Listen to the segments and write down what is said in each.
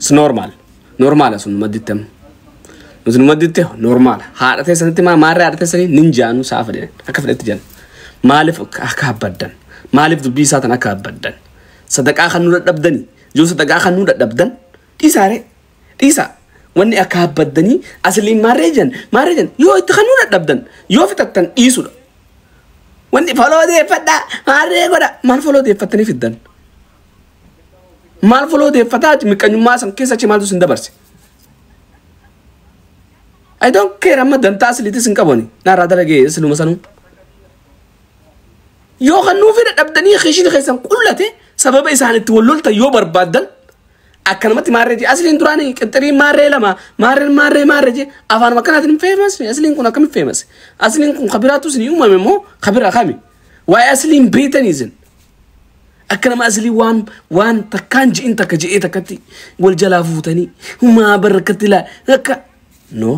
It's normal. Normaala sun madditti amma. Nuti nu madditti normaala. Haadha teessanitti maa maarree haadha teessanii nin jaanu sa'a fedhan akka fedhetti jan. Maaliif akka abbaddan? Maaliif dubbii isaa tan akka abbaddan? Sadaqaa kan nu dadhabdani. Yoo sadaqaa kan nu dadhabdan dhiisaare dhiisaa. Wanni akka abbaddanii asliin maarree jan maarree jan yoo itti kan nu dadhabdan yoo fixattan dhiisudha. Wanni foloo deeffadhaa maarree godha maal foloo deeffattanii fiddan? Maal foloo deeffataa miqqanyummaa san keessa achi maaltu sin dabarse? I don't care amma dantaa asliitis hin qabani. Naarraa dalagee siluma sanuu. Yoo kan nuufi dadhabdanii kishin keessan qullate sababa isaan itti wal loltan yoo barbaaddan akkanumatti maarree jee asliin duraanii qixxirii maarree lama maarreen maarree maarree jee afaanuma akkanaatiin hin feemas asliin kun akkamiin feemas asliin kun kabiraatu isin uumame immoo kabira kami waa'ee asliin beetanii isin akka nama aslii waan waan takkaan ji'in takka ji'ee takkatti wal jalaa fuutanii humaa barrakkatti laa akka no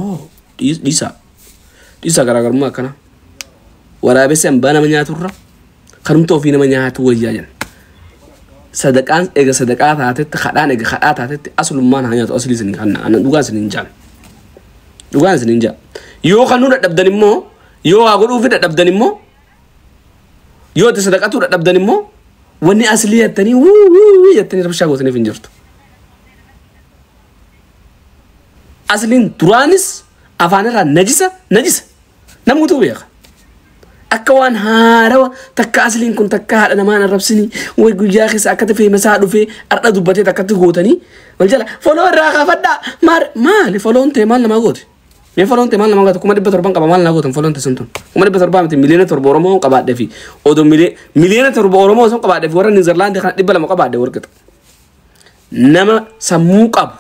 dhiisaa dhiisaa garaagarummaa akkana waraabessi hambaa nama nyaaturra kanumta ofii nama nyaatu wayyaa jedhan. Sadaqaan ega sadaqaa taatetti kadhaan ega kadhaa taatetti aslummaan haa nyaatu aslii isin kanna anan dhugaan isin hin jaan. Dhugaan isin hin jaan. Yoo kan nu dadhabdan immoo yoo waa godhuufi dadhabdan immoo yoo itti sadaqatuu dadhabdan immoo wanni aslii jettanii wuu wuu wuu jettanii rabshaa gootaniif hin jirtu. Asliin duraanis afaan irraa najisa najisa namuutu beeka. Akka waan haarawa takka asliin kun takka haadha namaan arrabsini way guyyaa keessa akkatti feemasaa dhufee har'a dubbatee takkatti gootanii wal jala foloo irraa kaafadhaa maal maali foloon ta'e maal namaa gooti? Mee foloon ta'e maal namaa gooti? 700,000 qaba maal naa gootan foloon ta'e sun tun 700,000 miti 7 miliyoona Oromoo qabaadhee fi odoo 7 miliyoona Oromoo osoo qabaadhee fi warra Niizerlaandii kana 200 qabaadhee warqixa. Nama sammuu qabu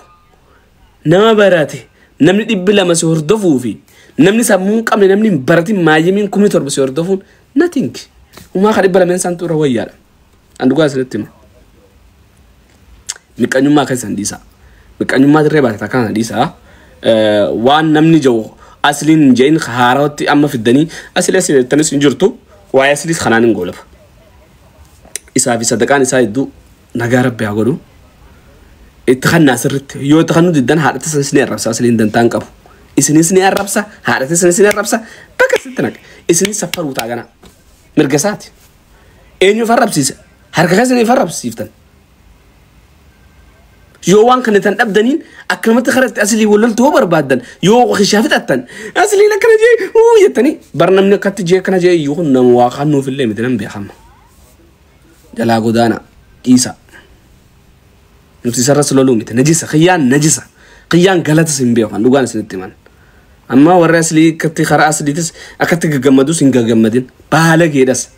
nama barate namni 200 si hordofuu fi namni sammuu hin qabne namni hin baratin maayyimiin 7,000 si hordofuun nothing. Umaa ka 200 santu irra wayyaadha. An dhugaa isinitti hima. Miqqanyummaa keessan dhiisaa. Miqqanyummaa dirree baate takka dhiisaa. Waan namni jiru asliin hin jedhin haarawatti amma fiddanii asli asli jettanis hin jirtu waa'ee asliis kanaan hin goolaba. Isaa fi sadaqaan isaa hedduu nagaa rabbi haa godhu. Itti kannaa sirritti yoo itti kannuu diddan haadha sanis ni arrabsa asliin dantaa hin qabu. Isinis ni arrabsa haadha sanis ni arrabsa bakka sitti naqe isinis saffaruu ta'a ganaa mirga isaati. Eenyuuf arrabsiisa? Harka keessaniif arrabsiiftan. Yoo waan kana tan dhabdaniin akkanumatti karatti aslii wal loltu yoo barbaaddan yoo kishaa fixattan asliin akkana jee uu jettanii bar namni akkatti jee akkana jee iyyuu kun nama waa kannuuf illee miti nan beekama. Jalaa godaana dhiisa. Nuti isarras loluu miti najisa kiyyaan najisa kiyyaan galatas hin beeku kan dhugaan isinitti himan. Amma warri aslii akkatti karaa asliitis akkatti gaggammadus hin gaggammadin baalageedhas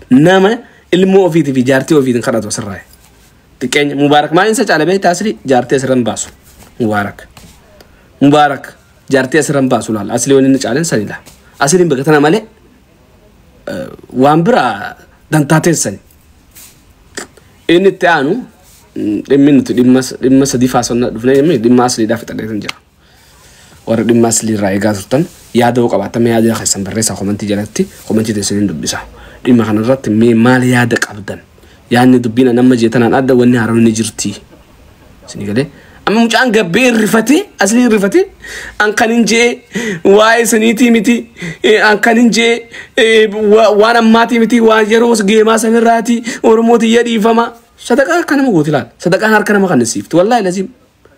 nama ilmoo ofiitii fi jaartii ofiitiin kadhatu asirraa. Xiqqeenya Mubaarak maal isa caala beektaa aslii jaartii asirra hin baasu. Mubaarak. Mubaarak jaartii asirra hin baasu laala aslii wanni inni caalen sanidha. Asliin bakka tana malee waan biraa dantaa teessani. Inni itti aanu dhimmi nuti dhimma sadii faasonnaa dhufnee dhimma asliidhaa fixadheetan jira. Warra dhimma aslii irraa eegaa turtan yaada yoo qabaattan mee yaada keessan barreessaa komantii jalatti komantii teessaniin dubbisa. Dhimma kanarratti mee maal yaada qabdan? Yaadni dubbiin nama jeetanaan adda wanni haaraan ni jirti. Isinii galee? Amma mucaan gabbee irrifatee aslii irrifatee an kan hin jee waa'ee saniitii miti an kan hin jee waan ammaatii miti waan yeroo geemaa sanirraati Oromooti dhiifama. Sadaqaa harka nama gooti laal. Sadaqaan harka nama kan siifti. Wallaahi laziim.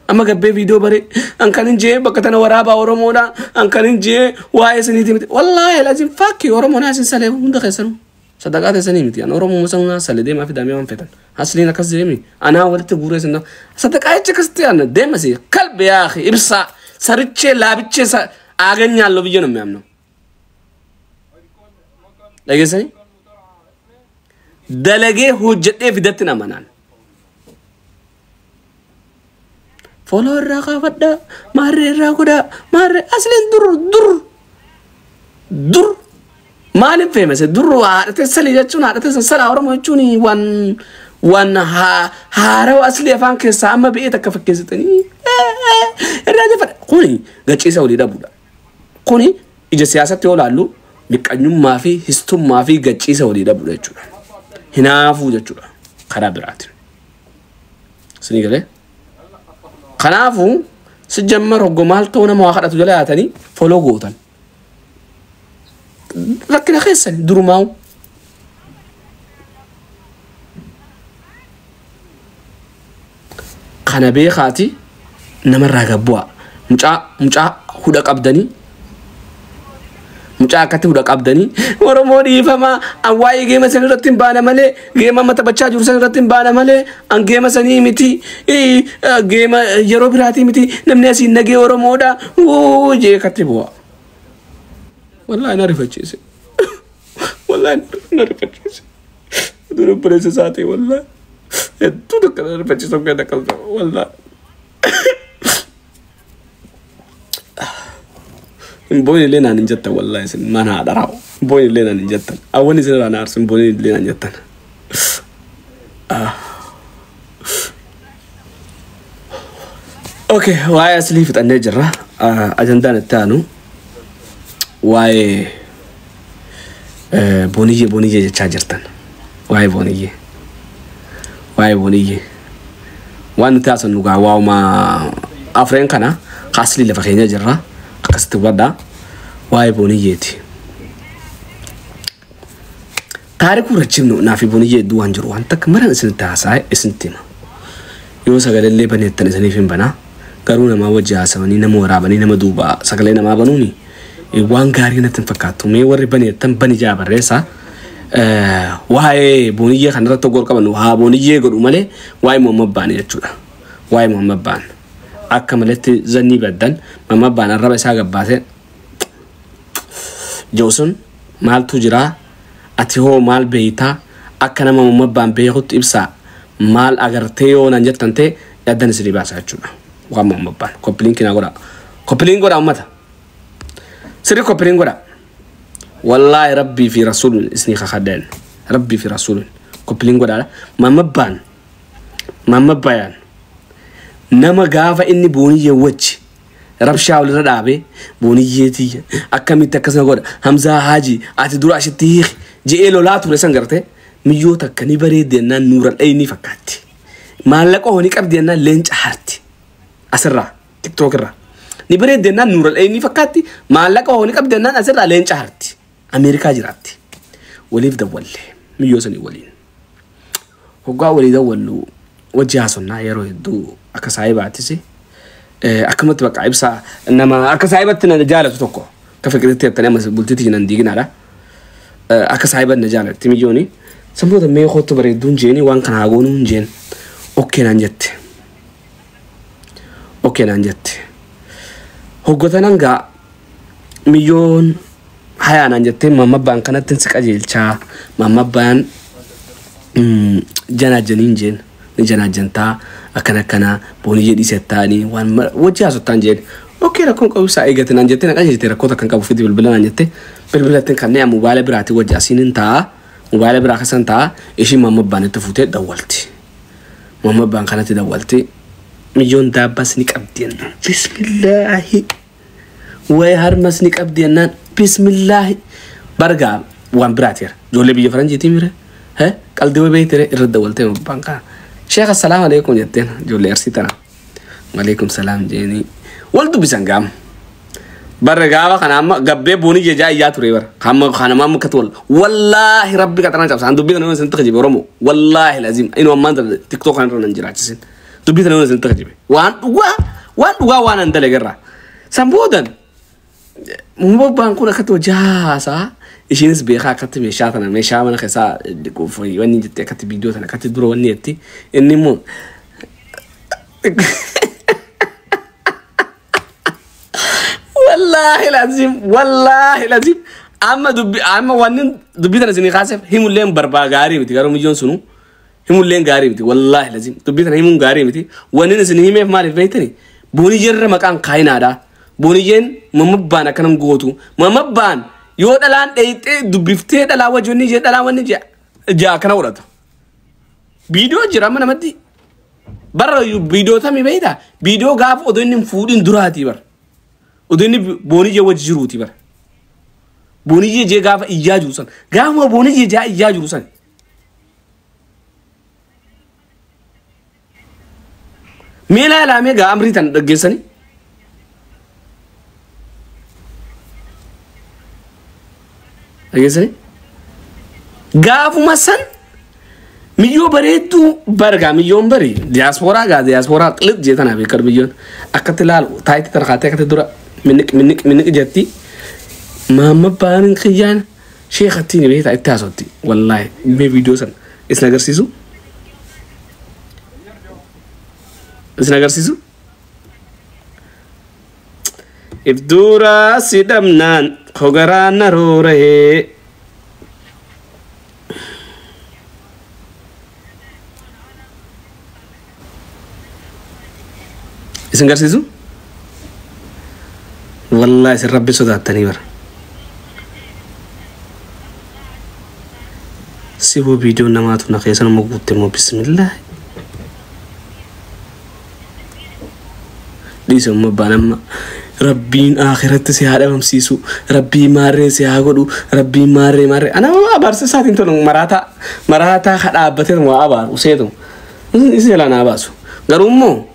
Amma gabbee viidiyoo bare an kan hin jee bakka tana waraabaa Oromoodha an kan hin jee waa'ee saniitii miti. Wallaahi laziim fakkii Oromoo naa isin salee hunda keessanuu. Sadaqaa teessanii miti. An Oromoo sanuu naa salee deemaa fi daamee waan feetan. Asliin akkas deemi. Anaa walitti guuree isin sadaqaa jecha akkasitti ana deemasi kalbe yaa akhi ibsaa sarichee laabichee aaገኛለሁ ብዬ ነው የሚያምነው። Dhageessanii? Dalagee hojjedhee fidatti namanaan. Foloo irraa kaafadhaa, maarree irraa godhaa, maarree asliin dur dur dur maaliif feemase dur haadha teessanii jechuun haadha teessan salaa Oromoo jechuun waan waan haarawa aslii afaan keessaa amma ba'ee takka fakkeessitanii irraa jeffadha. Kuni gachiisa walii dhabuudha. Kuni ija siyaasatti yoo laallu miqqanyummaa fi histummaa fi gachiisa walii dhabuudha jechuudha. Hinaafuu jechuudha karaa biraatiin. Isinii galee? Kanaafuu si jammar hoggo maal ta'uu nama waa kadhatu jala yaatanii foloo gootan. Rakkina keessan durumaawu. Kana beekaati namarraa gabbu'a. Mucaa hudha qabdanii. Mucaa akkatti hudha qabdanii Oromoo dhiifamaa an waa'ee geema san irratti hin baana malee geema amma taphachaa jiru san irratti hin baana malee an geema sanii miti geema yeroo biraatii miti namni asiin nagee Oromoodha jee akkatti bu'a. Wallaahi na rifachiise. Wallaahi na rifachiise. Dura obboleessa isaatii wallaahi. Hedduu takka na rifachiisa kan akkas wallaahi. Booni illee naan hin jettan wallaahi isin mana haadha raa'u. Booni illee naan hin jettan. Awwan isin irraa na aarsu booni illee naan jettan. Okay, waa'ee aslii fixannee jirra. Ajandaan itti aanu waa'ee booniyyee booniyyee jechaa jirtan. Waa'ee booniyyee. Waa'ee booniyyee. Waan nuti haasofnu gaa waa'uma afreen kana aslii lafa keenya jirra. Akkasitti hubadhaa. Waa'ee booniyyeeti. Taarikuu rachimnu naaf booniyyee hedduu waan jiru waan takka maran isinitti haasa'e isinitti hima. Yoo sagalee baneettan isiniif hin banaa. Garuu namaa wajji haasawanii nama waraabanii nama duuba sagalee namaa banuuni waan gaarii natti hin fakkaattu. Mee warri baneettan bani jaa barreessaa. Waa'ee booniyyee kanarratti oggoor qabannu haa booniyyee godhu malee waa'ee Muhammad Baane jechuudha. Waa'ee Muhammad Baan. Akka malatti zannii baddan Muhammad Baan arraba isaa gabbaasee Joosun maaltu jiraa ati hoo maal beeytaa akka nama Muhammad Baan beekutti ibsaa maal agartee yoo naan jettan ta'e yaddan isinii baasa jechuudha. Waan Muhammad Baan koppiliin kinaa godhaa. Koppiliin godhaa uummata. Sirri koppiliin godhaa. Wallaahi rabbii fi rasuulun isinii kakadheen. Rabbii fi rasuulun koppiliin godhaadha. Muhammad Baan Muhammad Bayaan nama gaafa inni booniyyee wajji rabshaa walirra dhaabee booniyyee tiyya akkamitti akkasuma godha Hamzaa Haajii ati dura ashitti hiiki je'ee lolaa ture san gartee miyyoo takka ni bareedde jennaan nuura dhayni fakkaatti. Maallaqa hoo ni qabdi jennaan leenca harti asirraa tiktook irraa ni bareedde jennaan nuura dhayni fakkaatti maallaqa hoo ni qabdi jennaan asirraa leenca harti Ameerikaa jiraatti waliif dawwalle miyyoo sanii waliin hoggaa walii dawwallu wajji haasonnaa yeroo hedduu akka saahibaatis akkamatti bakka ibsaa nama akka saahibatti na jaalatu tokko akka fikiritti jettanii ammas bultiitti nan diiginaadha. Akka saahibatti na jaalatti miyyooni sanboota mee kootu bareedduun jeeni waan kana haa goonuun jeen okkee naan jette. Okkee naan jette. Hoggotanan gaa miyyoon hayaa naan jettee mamma abbaan kanatti si qajeelchaa mamma abbaan janaa janiin jeen. Ni janaajantaa akkana akkana booniyyee dhiisettaanii waan wajji haasottaan jeen. Okkee rakkoon qabu isaa eegate naan jettee na qajeelte rakkoo takka hin qabu fidi bilbila naan jette bilbilatti kanneen mobaayila biraatii wajji asiin hin taa'a mobaayila biraa keessan taa'a ishiin mamma abbaan itti fuutee dawwalti. Mamma abbaan kanatti dawwalti miyyoon daabbaas ni qabdi jennaan bismillaahi wayi harmas ni qabdi jennaan bismillaahi bargaa waan biraateera ijoollee biyya faranjiitii mire qaldii wayi beeytere irra dawwaltee mamma abbaan kana. Sheekh assalaamu alaikum jetteen ijoollee arsii tana. Waalaikum salaam jeeni. Wal dubbisan gaama. Barra gaafa kana amma gabbee booniyyee jaa iyyaa ture bara. Hamma kana amma akkatti wal. Wallaahi rabbi qaxaraan cabsa. An dubbii kana yoon isinitti kajibe Oromoo. Wallaahi lazim. Inuu ammaan tana tiktook kana irra nan jiraachisin. Dubbii kana yoon isinitti kajibe. Waan dhugaa waan dhugaa waan an dalage irraa. San boodan Mubabbaan kun akkatti hojii haasaa ishiinis beekaa akkatti meeshaa tana meeshaa mana keessaa dhiquuf wanni jettee akkatti viidiyoo tana akkatti dura wanni jetti inni immoo wallaahi lazim wallaahi lazim amma dubbi amma wanni dubbii tana isinii kaaseef himulleen barbaa gaarii miti garuu miyyoon sunu himulleen gaarii miti wallaahi lazim dubbii tana himuun gaarii miti wanni isin himeef maaliif beektani booniyyeerra maqaan kaayinaadha. Booniyyeen mamabbaan akkanam gootu mamabbaan yoo dhalaan dheeyxee dubbiftee dhalaa wajji wanni jee dhalaa wanni jee jaa akkana godhata. Viidiyoo jira amma namatti barra viidiyoo tamii beeyta viidiyoo gaafa odoo inni hin fuudhin duraatii bara odoo inni booniyyee wajji jiruutii bara booniyyee jee gaafa iyyaa jiru san gaafuma booniyyee jaa iyyaa jiru san. Mee laalaa mee gaa amrii tan dhaggeessanii. Dhageessanii? Gaafuma san miyyoo bareedduu bargaa miyyoon bari diyaaspooraa gaa diyaaspooraa qilix jee tanaaf beekar miyyoon akkatti laalu taayitii tarkaatee akkatti dura minniq minniq minniq jetti maamma baanin kiyyaan sheekattiin beektaa itti haasotti wallaahi mee viidiyoo san isin agarsiisu isin agarsiisu. If duraa si dhabnaan hogaraan na roorahee. Isin agarsiisu? Wallaahi isin rabbi sodaattanii bara. Siboo viidiyoon namaatu na keessa nama guutte immoo bismillah. Dhiisa immoo abbaan amma rabbiin akhiratti si haa dhabamsiisu rabbiin maarree si haa godhu rabbiin maarree maarree ana abaarsa isaatiin tolu maraataa maraataa ka dhaabbatee waa abaaru useetu isa jalaa naa baasu garuu immoo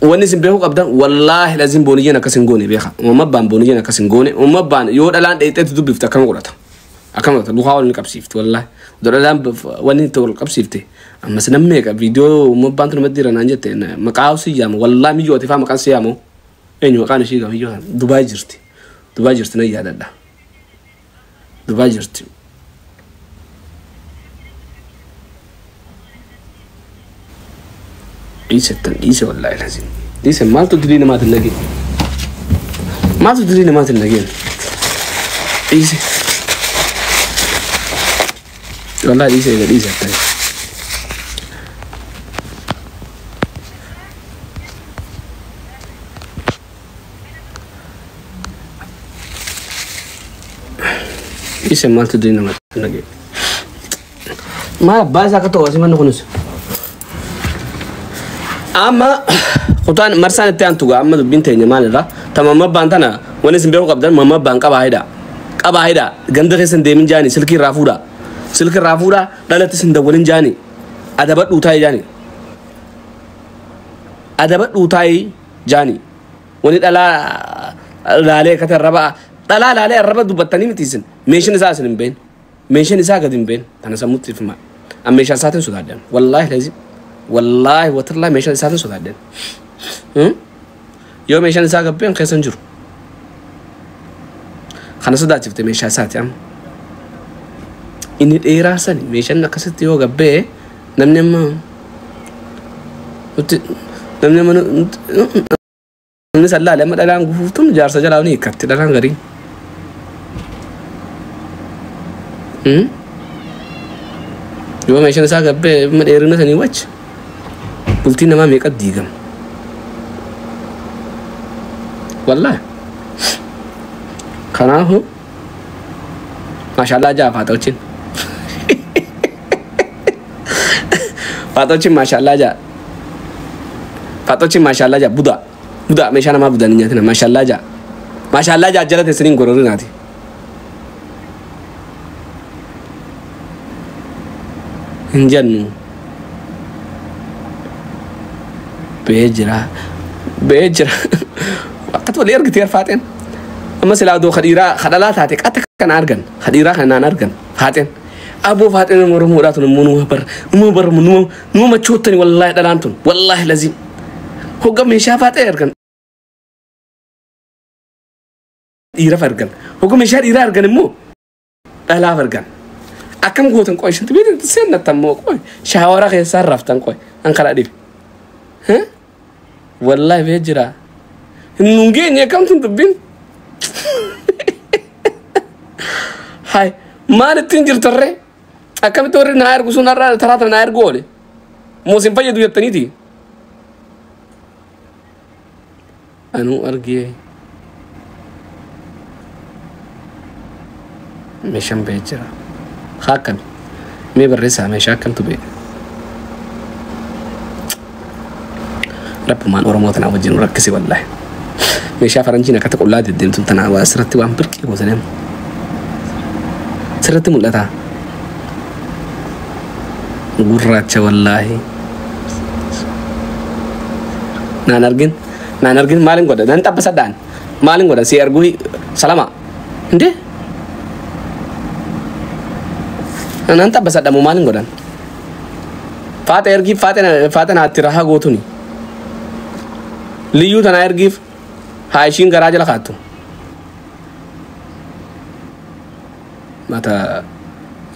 wanni isin beekuu qabdan wallaahi lazim booniyyeen akkas hin goone beeka uumama abbaan booniyyeen akkas hin goone uumama abbaan yoo dhalaan dheexeetti dubbifte akkama godhata akkama godhata lukaa wal ni qabsiifti wallaahi odoo dhalaan wanni itti wal qabsiifte ammas nam meeqa viidiyoo uumama abbaan tun namatti jira naan jette maqaa si yaama wallaahi miyyoo ati faa maqaan si yaamu eenyu maqaan ishii gaa miyyoo Dubaay jirti Dubaay jirti nan yaadadha Dubaay jirti. Dhiisettan dhiise wallaahi lazim dhiise maaltu dilii namaatiin nageen maaltu dilii namaatiin nageen dhiise wallaahi dhiise eega dhiise attani. Dhiise maaltu dilii namaatiin nageen maal abbaa isaa akka ta'u asii manni kunis. Amma kutaan marsaan itti aantu gaa amma dubbiin teenya maalirra ta mamma abbaan tana wanni isin beekuu qabdan mamma abbaan qabaa hidha qabaa hidha ganda keessa hin deemin jaani silkii irraa fuudha silkii irraa fuudha dhalatti isin dawwalin jaani adabadhuu taa'e jaani adabadhuu taa'e jaani wani dhalaa laalee akkati arraba dhalaa laalee arraba dubbattanii miti isin meeshaan isaa isin hin beekne meeshaan isaa gadi hin beekne tana sammuutti ifima an meeshaa isaatiin sodaadhan wallaahi lazim wallaahi watallaahi meeshaan isaatiin sodaadhan yoo meeshaan isaa gabbeen keessa hin jiru kana sodaachifte meeshaa isaati amma inni dheeraa sani meeshaan akkasitti yoo gabbee namni amma nutti namni amma namni sallaale amma dhalaan gufuuftuun jaarsa jalaa ni hiikkatti dhalaan gariin. Yoo meeshaan isaa gabbee amma dheerina sanii wachi bultiin namaa meeqa diigama. Wallaahi. Kanaafuu maashaallah jaa faaxochiin. Faaxochiin maashaallah jaa. Faaxochiin maashaallah jaa budaa. Budaa meeshaa namaa budaan hin nyaatina maashaallah jaa. Maashaallah jaa jala teessanii hin gororinaati. Hin jennu. Ba'ee jira. Ba'ee jira. Akkati walii argite faaxeen. Amma silaa odoo kadhiiraa kadhalaa taate qatta kana argan. Kadhiiraa kanaan argan faaxeen. Aboo faaxeen nama Oromoodhaa tun immoo numa bar numa bar numa numa machoottani wallaahi dhalaan tun wallaahi lazim. Hogga meeshaa faaxee argan. Dhiiraaf argan. Hogga meeshaa dhiiraa argan immoo dhalaaf argan. Akkam gootan qoy shanti beektan seennattan immoo qoy shaawara keessaa raftan qoy an karaa dhibe. Wallaahi bee jira. Nun geenye akkamtun dubbiin. Hai maal ittiin jirtarree? Akkamitti warri naa ergu sun har'a taraa tana naa ergu oole? Moo isin fayyadu jettaniiti? Anuu argee meeshaan ba'ee jira. Haa akkami? Mee barreessaa meeshaa akkamtu ba'e? Rabbumaan Oromoo tanaa wajjin nu rakkise wallaahi. Meeshaa faranjiin akkatti qullaa deddeemtu tanaa waa asirratti waan birqii gootanii sirratti mul'ata. Gurraacha wallaahi. Naan argin naan argin maalin godha nan xabbasadhaan maalin godha si arguu salama inde nan xabbasadha moo maalin godhan faata ergiif faata naatti rahaa gootuni liyyuu tanaa ergiif haa ishiin garaa jala kaattu mata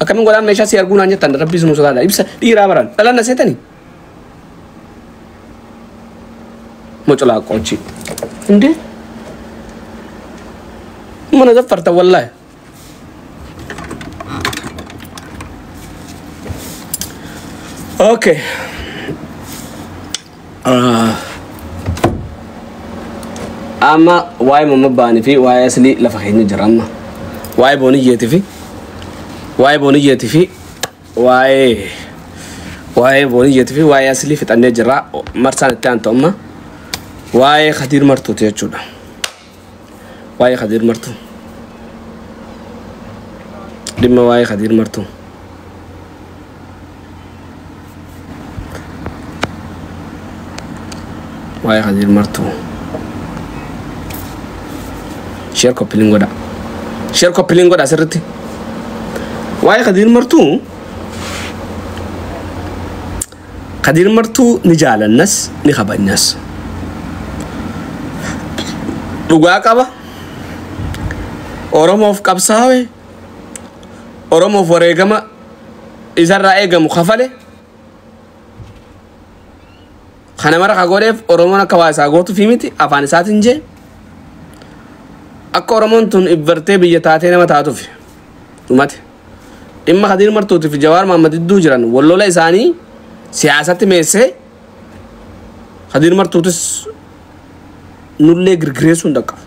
akkamiin godhaan meeshaa si arguu naan jettan rabbii sunu sodaadha ibsa dhiiraa baran dhalan na seetanii mocolaaqqoochi እንዴ mana zaffarta wallahi okay amma waa'ee mamma baanii fi waa'ee aslii lafa keenya jira amma waa'ee booniyyeetii fi waa'ee booniyyeetii fi waa'ee booniyyeetii fi waa'ee aslii fixannee jira marsaan itti aantu amma waa'ee Khadiir Martuuti jechuudha. Waa'ee Khadiir Martuu. Dhimma waa'ee Khadiir Martuu. Waa'ee Khadiir Martuu. Share koppiliin godha. Share koppiliin godha asirratti. Waa'ee Khadiir Martuu. Khadiir Martuu ni jaalannas ni kabajnas. Dhugaa qaba. Oromoof qabsaa'e. Oromoof wareegama isarraa eegamu kafale. Kana mara ka godheef Oromoon akka waa isaa gootuufi miti afaan isaatiin jee. Akka Oromoon tun ibbartee biyya taatee nama taatuuf dhumate. Dhimma Khadiir Martuutii fi Jawaar Mohaammed gidduu jiran wallola isaanii siyaasatti meessee Khadiir Martuutis nullee girgireessuu hin dhaqqabu.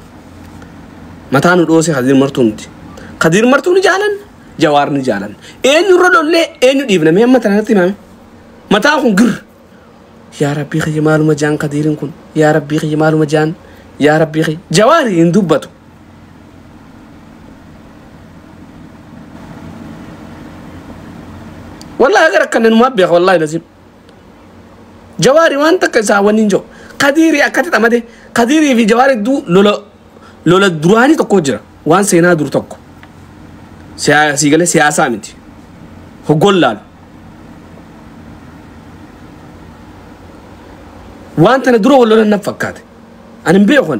Mataa nu dhoose Khadiir Martuu miti. Khadiir Martuu ni jaalan, Jawaar ni jaalan. Eenyurra lollee eenyu dhiifna mee amma tanatti himame. Mataan kun gir. Yaa Rabbii kiyya maaluma jaan Khadiirin kun. Yaa Rabbii kiyya maaluma jaan. Yaa Rabbii kiyya. Jawaari hin dubbatu. Wallahi agar akkan numaa beeka wallahi lazim. Jawaari waan takka isaa wanni hin jiru. Khadiirii akkatti xamate Khadiirii fi Jawaari gidduu lola duraanii tokko jira waan seenaa dur tokko sii galee siyaasaa miti hoggoon laalu waan tana dura wal lolan nan fakkaate ani hin beeku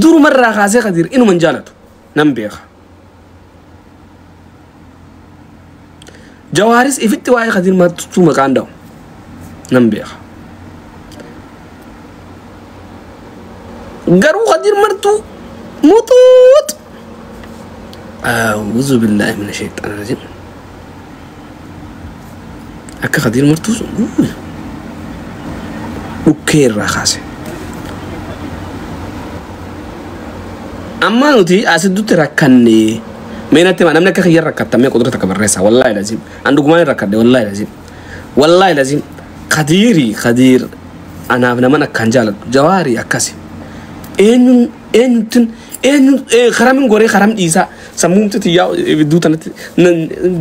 durumarraa kaasee Khadiir inuma hin jaalatu nan beeka Jawaaris ifitti waa'ee Khadiir Martuu maqaan dha'u nan beeka. Garuu Khadiir Martuu mutuut أعوذ بالله من الشيطان الرجيم akka Khadiir Martuu sun dhukkee irraa kaase. Amma nuti asiddutti rakkanne mee natti himaa namni akka kiyya rakkattamee qudura takka barreessa wallaahi lazim an dhugumaan hin rakkadhe wallaahi lazim wallaahi lazim Khadiiri Khadiir anaaf naman akkaan jaaladhu Jawaarii akkasi eenyuun eenyuttin eenyu karamin goree karam dhiisaa sammuumti tiyyaa ibidduu tanatti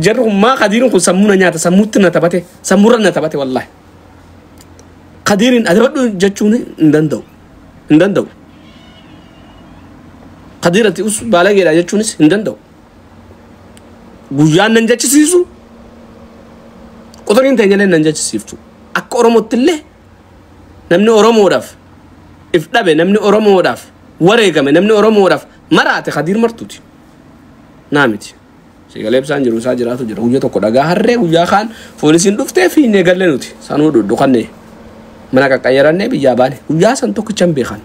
jarri kun maa Khadiirin kun sammuu na nyaata sammuutti na taphate sammuurra na taphate wallaahi Khadiirin adabadhu jechuun hin danda'u hin danda'u Khadiirati us baalageedha jechuunis hin danda'u guyyaan nan jechisiisu quxuriin teenyalee nan jechisiiftu akka Oromootti illee namni Oromoodhaaf if dhabe namni Oromoodhaaf wareegame namni Oromoodhaaf maraate Khadiir Martuuti naa miti sigalee ibsaan jiru isaa jiraatu jira guyyaa tokko dhagaa harree guyyaa kaan poolisiin dhuftee fiinnee galle nuti sanuu dhudhuqanne mana qaqqayyarannee biyyaa baane guyyaa san tokkicha hin beekan.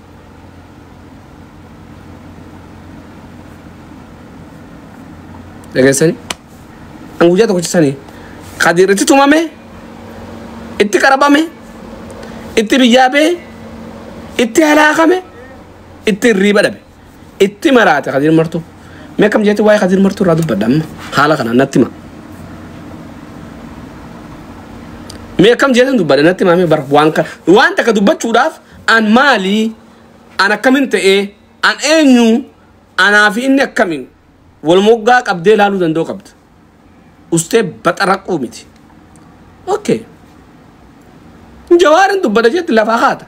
Dhageessanii an guyyaa tokkicha sanii Khadiir itti tumame itti qarabame itti biyyaa ba'e itti halaakame itti hirriiba dhabe itti maraate Khadiir Martuu. Mee akkam jeetti waa'ee Khadiir Martuu irraa dubbadha amma haala kanaan natti hima. Mee akkam jeetti dubbadha natti hima mee bara waan kana waan takka dubbachuudhaaf an maali an akkamin ta'ee an eenyu anaa fi inni akkamiin wal moggaa qabdee ilaaluu danda'u qabda. Ustee baxaraquu miti. Okay. Jawaarin dubbadha jeetti lafaa kaata.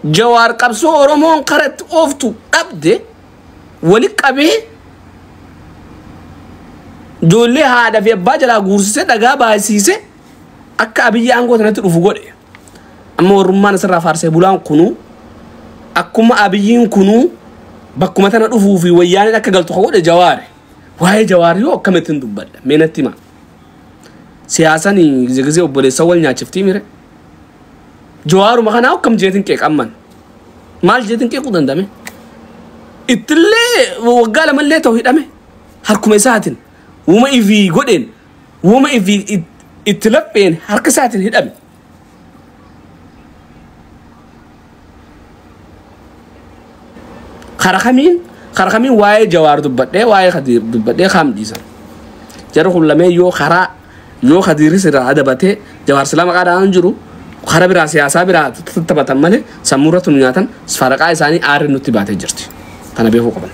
Jawaar qabsoo Oromoon karatti ooftu dhabde wali qabee ijoollee haadha fi abbaa jalaa guursisee dhagaa baasiisee akka Abiyyi aangoo sanatti dhufu godhe. Amma warrummaan asirraa faarsee bulaan kunuu akkuma Abiyyiin kunuu bakkuma tana dhufuu fi wayyaaniin akka galtu godhe Jawaari. Waa'ee Jawaari yoo akkamittiin dubbadha? Mee natti himaa. Siyaasaan gizee gizee obboleessa wal nyaachiftii mire. Jawaaruma kanaa akkam jeetiin qeeqamman? Maal jeetiin qeequu danda'ame? Ittillee waggaa lamallee ta'u hidhame harkuma isaatiin wuma ifii godheen wuma ifii itti lapheen harka isaatiin hidhame. Kara kamiin waa'ee Jawaar dubbadhee waa'ee Khadiir dubbadhee kaam dhiisan. Jarri kun lameen yoo karaa yoo Khadiiris irraa adabatee Jawaar silaa maqaa dhahaan jiru kara biraa siyaasaa biraa taphatan malee sammuu irratti nu nyaatan faraqaa isaanii aarri nutti baatee jirti. Kana beekuu qaban.